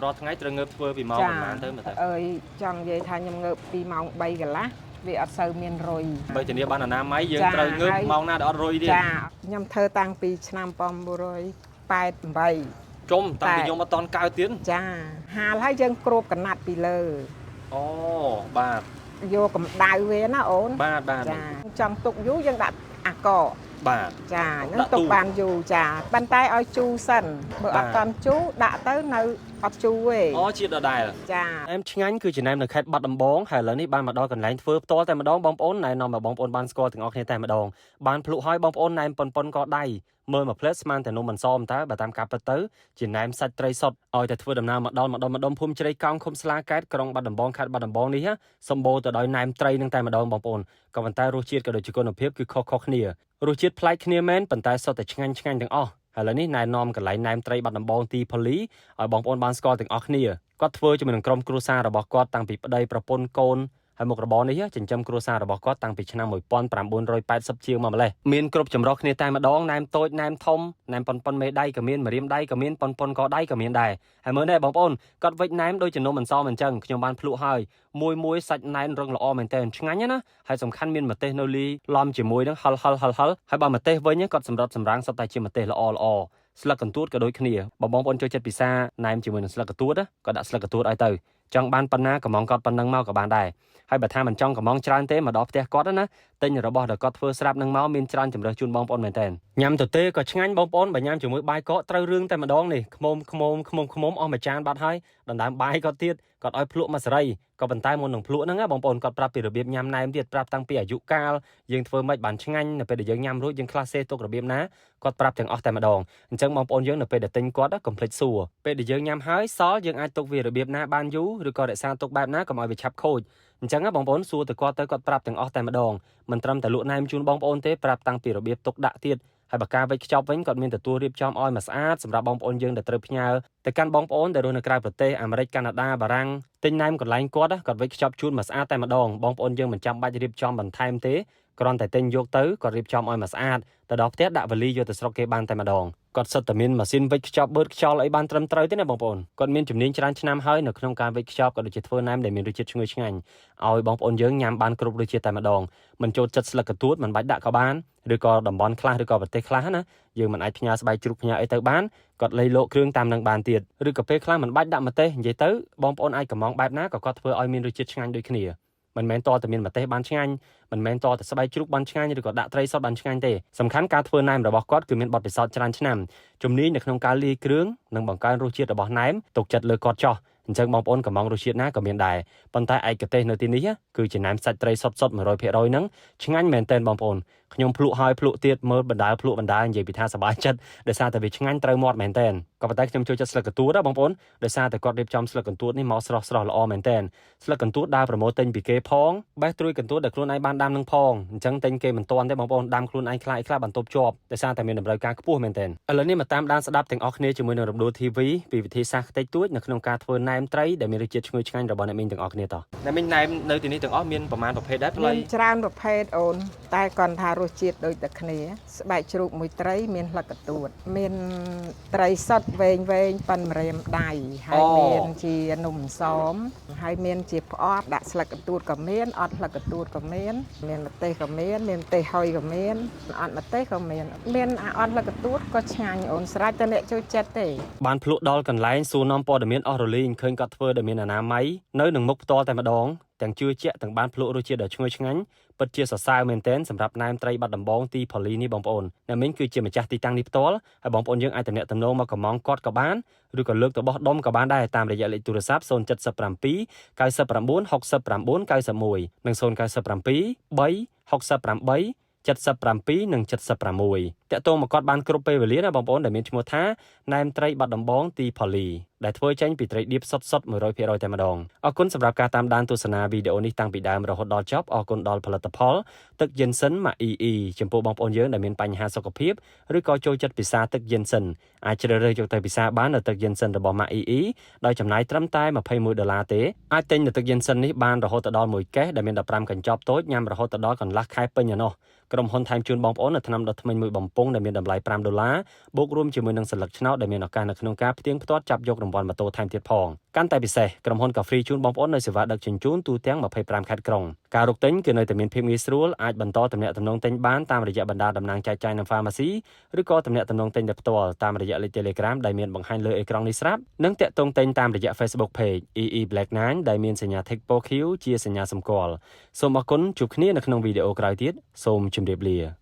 រាល់ថ្ងៃត្រូវងើបធ្វើពីម៉ោង ចា ប៉ុន្មានទៅមើលទៅ អើយចង់និយាយថាខ្ញុំងើបពីម៉ោង3កន្លះវាអត់សូវមានរុយ បើធានាបានអនាម័យយើង ចា ត្រូវងើប ហើយ ម៉ោងណាដែលអត់រុយទៀត ចាខ្ញុំធ្វើតាំងពីឆ្នាំ1988 ជុំតាំងពីខ្ញុំអត់តន់កើតទៀត ចាហាលហើយយើងគ្របកណាត់ពីលើ អូបាទ យកកម្ដៅវាណាអូន បាទបាទ ចាចង់ទុកយូរយើងដាក់អាកក បាទ ចាហ្នឹង ដាក់ទូ ទុកបានយូរចាប៉ុន្តែឲ្យជូរសិនបើ បាទ អត់តន់ជូរដាក់ទៅនៅអត់ជូរទេ អូជាដដែល ចា ណែមឆ្ងាញ់គឺជាណែមនៅខេត្តបាត់ដំបងហើយឥឡូវនេះបានមកដល់កន្លែងធ្វើផ្ទាល់តែម្ដងបងប្អូនណែនាំឲ្យបងប្អូនបានស្គាល់ទាំងអស់គ្នាតែម្ដងបានភ្លុកហើយបងប្អូនណែមប៉ុនប៉ុនក៏ដៃមើលមួយផ្លែស្មានតែនំមិនសមតើបើតាមការពិតទៅជាណែមសាច់ត្រីសុទ្ធឲ្យតែធ្វើដំណើរមកដល់ម្ដុំម្ដុំភូមិជ្រៃកោងឃុំស្លាកែតក្រុងបាត់ដំបងខេត្តបាត់ដំបងនេះណាសម្បូរទៅដោយណែមត្រីនឹងតែម្ដងបងប្អូនក៏ប៉ុន្តែរសជាតិក៏ដូចជាគុណភាពគឺខុសៗគ្នារសជាតិប្លែកគ្នាមែនប៉ុន្តែសុទ្ធតែឆ្ងាញ់ឆ្ងាញ់ទាំងអស់ហើយឥឡូវនេះណែនាំកន្លែងណែមត្រីបាត់ដំបងទីផលីឲ្យបងប្អូនបានស្គាល់ទាំងអស់គ្នាគាត់ធ្វើជាមួយនឹងក្រុមគ្រួសាររបស់គាត់តាំងពីប្តីប្រពន្ធកូនហើយមុខរបរនេះចិញ្ចឹមគ្រួសាររបស់គាត់តាំងពីឆ្នាំ1980ជាងមកម្លេះមានគ្រប់ចម្រុះគ្នាតែម្ដងណែមតូចណែមធំណែមប៉ុនប៉ុនមេដៃក៏មានម្រាមដៃក៏មានប៉ុនប៉ុនកដៃក៏មានដែរហើយមើលនេះបងប្អូនគាត់វិចណែមដូចជានំអន្សមអញ្ចឹងខ្ញុំបានភ្លក់ហើយមួយមួយសាច់ណែនរឹងល្អមែនតើឆ្ងាញ់ណាស់ហើយសំខាន់មានម្ទេសនៅលីឡំជាមួយនឹងហឹលហឹលហឹលហឹលហើយបើម្ទេសវិញគាត់សម្រិតសម្រាំងសុទ្ធតែជាម្ទេសល្អល្អស្លឹកកន្ទួតក៏ដូចគ្នាបើបងប្អូនចូលចិត្តពិសាណែមជាមួយនឹងស្លឹកកន្ទួតណាក៏ដាក់ស្លឹកកន្ទួតឲ្យទៅចង់បានប៉ុណ្ណាកំងគាត់ប៉ុណ្ណឹងមកក៏បានដែរហើយបើថាមិនចង់កំងច្រើនទេមកដល់ផ្ទះគាត់ណាទិញរបស់ដែលគាត់ធ្វើស្រាប់នឹងមកមានច្រើនជម្រើសជូនបងប្អូនមែនតើញ៉ាំទៅទេក៏ឆ្ងាញ់បងប្អូនបើញ៉ាំជាមួយបាយកកត្រូវរឿងតែម្ដងនេះខ្មុំខ្មុំខ្មុំខ្មុំអស់មួយចានបាត់ហើយដណ្ដើមបាយគាត់ទៀតគាត់ឲ្យភ្លក់មួយសេរីក៏ប៉ុន្តែមុននឹងភ្លក់ហ្នឹងណាបងប្អូនគាត់ប្រាប់ពីរបៀបញ៉ាំណែមទៀតប្រាប់តាំងពីអាយុកាលយើងធ្វើម៉េចបានឆ្ងាញ់នៅពេលដែលយើងញ៉ាំរួចយើងខ្លះសេទុករបៀបណាគាត់ប្រាប់ទាំងអស់តែម្ដងអញ្ចឹងបងប្អូនយើងនៅពេលដែលទិញគាត់កុំភ្លេចសួរពេលដែលយើងញ៉ាំហើយសល់យើងអាចទុកវារបៀបណាបានយូរឬក៏រក្សាទុកបែបណាកុំឲ្យវាឆាប់ខូចអញ្ចឹងណាបងប្អូនសួរទៅគាត់ទៅគាត់ប្រាប់ទាំងអស់តែម្ដងមិនត្រឹមតែលក់ណែមជូនបងប្អូនទេប្រាប់តាំងពីរបៀបទុកដាក់ទៀតហើយបើការវេចខ្ចប់វិញគាត់មានទទួលរៀបចំឲ្យមកស្អាតសម្រាប់បងប្អូនយើងដែលត្រូវផ្ញើទៅកាន់បងប្អូនដែលរស់នៅក្រៅប្រទេសអាមេរិកកាណាដាបារាំងទិញណែមកន្លែងគាត់ណាគាត់វេចខ្ចប់ជូនមកស្អាតតែម្ដងបងប្អូនយើងមិនចាំបាច់រៀបចំបន្ថែមទេគ្រាន់តែទិញយកទៅគាត់រៀបចំឲ្យមកស្អាតទៅដល់ផ្ទះដាក់វ៉ាលីយកទៅស្រុកគេបានតែម្ដងគាត់សិតតែមានម៉ាស៊ីនវេចខ្ចប់បឺតខ្យល់អីបានត្រឹមត្រូវទេណាបងប្អូនគាត់មានជំនាញច្រើនឆ្នាំហើយនៅក្នុងការវេចខ្ចប់ក៏ដូចជាធ្វើណែមដែលមានរសជាតិឈ្ងុយឆ្ងាញ់ឲ្យបងប្អូនយើងញ៉ាំបានគ្រប់រសជាតិតែម្ដងមិនចូលចិត្តស្លឹកកន្ទួតមិនបាច់ដាក់ក៏បានឬក៏តំបន់ខ្លះឬក៏ប្រទេសខ្លះណាយើងមិនអាចផ្ញើស្បែកជ្រូកផ្ញើអីទៅបានគាត់លៃលោកគ្រឿងតាមនឹងបានទៀតឬក៏ពេលខ្លះមិនបាច់ដាក់ម្ទេសនិយាយទៅបងប្អូនអាចកំងបែបណាក៏គាត់ធ្វើឲ្យមានរសជាតិឆ្ងាញ់ដូចគ្នាមិនមែនតតែមានម្ទេសបានឆ្ងាញ់មិនមែនតតែស្បែកជ្រូកបានឆ្ងាញ់ឬក៏ដាក់ត្រីសុទ្ធបានឆ្ងាញ់ទេសំខាន់ការធ្វើណែមរបស់គាត់គឺមានបទពិសោធន៍ច្រើនឆ្នាំជំនាញនៅក្នុងការលាយគ្រឿងនិងបង្កើនរសជាតិរបស់ណែមទុកចិត្តលើគាត់ចោះអញ្ចឹងបងប្អូនកំងរសជាតិណាក៏មានដែរប៉ុន្តែឯកទេសនៅទីនេះគឺជាណែមសាច់ត្រីសុទ្ធសុទ្ធ100%ហ្នឹងឆ្ងាញ់មែនទែនបងប្អូនខ្ញុំភ្លក់ហើយភ្លក់ទៀតមើលបណ្ដាលភ្លក់បណ្ដាលនិយាយពីថាសប្បាយចិត្តដោយសារតែវាឆ្ងាញ់ត្រូវមាត់មែនទែនក៏ប៉ុន្តែខ្ញុំចូលចិត្តស្លឹកកន្ទួតណាបងប្អូនដោយសារតែគាត់រៀបចំស្លឹកកន្ទួតនេះមកស្រស់ស្រស់ល្អមែនទែនស្លឹកកន្ទួតដើរប្រមូលទិញពីគេផងបេះត្រួយកន្ទួតដែលខ្លួនឯងបានដាំនឹងផងអញ្ចឹងទិញគេមិនទាន់ទេបងប្អូនដាំខ្លួនឯងខ្លះខ្លះបន្ទប់ជាប់ដោយសារតែមានតម្រូវការខ្ពស់មែនទែនឥឡូវនេះមកតាមដានស្ដាប់ទាំងអស់គ្នាជាមួយនឹងរំដួល TV ពីវិធីសាស្ត្រតិចតួចនៅក្នុងការធ្វើណែមត្រីដែលមានរសជាតិឈ្ងុយឆ្ងាញ់របស់អ្នកមីងទាំងអស់គ្នាតោះអ្នកមីងណែមនៅទីនេះទាំងអស់មានប្រមាណប្រភេទដែរផ្លៃ មានច្រើនប្រភេទអូន តែគាត់ថារសជាតិដូចតែគ្នា ស្បែកជ្រូកមួយត្រីមានស្លឹកកន្ទួតមានត្រីសុទ្ធវែងវែងប៉ិនម្រាមដៃហើយមានជានំសមហើយមានជាផ្អកដាក់ស្លឹកកន្ទួតក៏មានអត់ស្លឹកកន្ទួតក៏មានមានម្ទេសក៏មានមានម្ទេសហុយក៏មានអត់ម្ទេសក៏មានមានអាអត់ស្លឹកកន្ទួតក៏ឆ្ងាញ់អូនស្រេចតែអ្នកចូលចិត្តទេ បានភ្លក់ដល់កន្លែងសួរនាំព័ត៌មានអស់រលីងឃើញគាត់ធ្វើដែលមានអនាម័យនៅនឹងមុខផ្ទាល់តែម្ដងទាំងជឿជាក់ទាំងបានភ្លក់រសជាតិដ៏ឈ្ងុយឆ្ងាញ់ពិតជាសរសើរមែនទែនសម្រាប់ណែមត្រីបាត់ដំបងទីផលីនេះបងប្អូនអ្នកមីងគឺជាម្ចាស់ទីតាំងនេះផ្ទាល់ហើយបងប្អូនយើងអាចទំនាក់ទំនងមកកំងគាត់ក៏បានឬក៏លើកទៅបោះដុំក៏បានដែរតាមរយៈលេខទូរស័ព្ទ077 99 69 91និង097 3 68 77និង76តាក់ទងមកគាត់បានគ្រប់ពេលវេលាណាបងប្អូនដែលមានឈ្មោះថាណែមត្រីបាត់ដំបងទីផលីដែលធ្វើចេញពីត្រីដៀបសុទ្ធសុទ្ធ100%តែម្ដងអរគុណសម្រាប់ការតាមដានទស្សនាវីដេអូនេះតាំងពីដើមរហូតដល់ចប់អរគុណដល់ផលិតផលទឹកយិនសិនម៉ាអ៊ីអ៊ីចំពោះបងប្អូនយើងដែលមានបញ្ហាសុខភាពឬក៏ចូលចិត្តពិសាទឹកយិនសិនអាចជ្រើសរើសយកទៅពិសាបាននៅទឹកយិនសិនរបស់ម៉ាអ៊ីអ៊ីដោយចំណាយត្រឹមតែ21ដុល្លារទេអាចទិញនៅទឹកយិនសិននេះបានរហូតដល់1កេសដែលមាន15កញ្ចប់តូចញ៉ាំរហូតដល់កន្លះខែពេញឯណោះក្រុមហ៊ុនថែមជូនបងប្អូននៅថ្នាំដុសធ្មេញមួយបំ កំពុងដែលមានតម្លៃ5ដុល្លារបូករួមជាមួយនឹងសន្លឹកឆ្នោតដែលមានឱកាសនៅក្នុងការផ្ទៀងផ្ទាត់ចាប់យករង្វាន់ម៉ូតូថែមទៀតផងកាន់តែពិសេសក្រុមហ៊ុនក៏ free ជូនបងប្អូននៅសេវាដឹកជញ្ជូនទូទាំង25ខេត្តក្រុងការរកទិញគឺនៅតែមានភាពងាយស្រួលអាចបន្តទំនាក់ទំនងទិញបានតាមរយៈបណ្ដាតំណាងចែកចាយនិង Pharmacy ឬក៏ទំនាក់ទំនងទិញដោយផ្ទាល់តាមរយៈលេខ Telegram ដែលមានបង្ហាញលើអេក្រង់នេះស្រាប់និងតាក់ទងទិញតាមរយៈ Facebook Page EE Black 9ដែលមានសញ្ញា Tick ពណ៌ខៀវជាសញ្ញាសម្គាល់សូមអរគុណជួបគ្នានៅក្នុងវីដេអូក្រោយទៀតសូមជម្រាបលា។